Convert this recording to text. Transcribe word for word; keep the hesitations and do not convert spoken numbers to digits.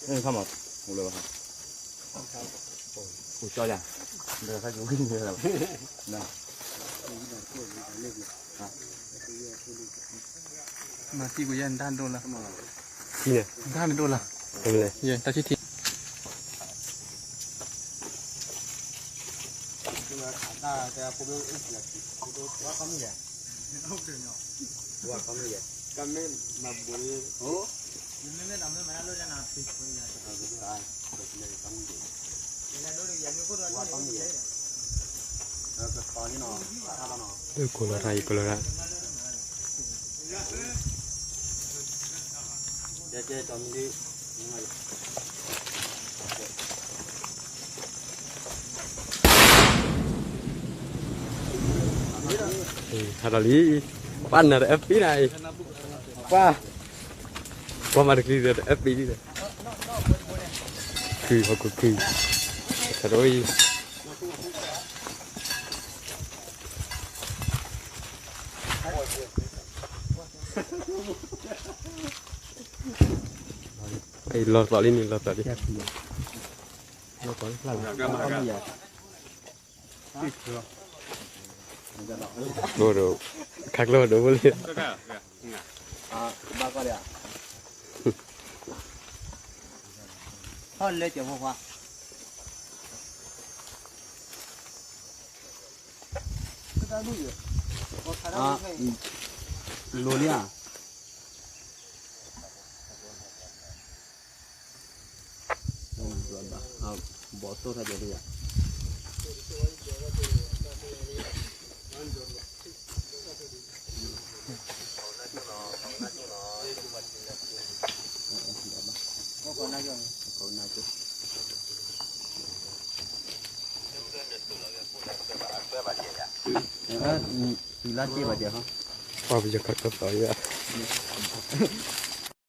Ini sama, mulai bahas. Ucap ya. Udah, saya juga ini, ya. Nah. Mati gue ya, entah dulu lah. Iya. Entah dulu lah. Boleh. Iya, tak cuci. Colorado, colorado. Eh, harali. Pan ada F P nai. Wah. Wah, mari kita ada F P ini. Kui, aku kui. Terus. Eh, lor tali ni, lor tali. Boro, khaklo do bole. Ah, mm, lo liya. Ah, botol saja dia. Eh, mm, ilat dia baca, ha? Apa bisa kata saya?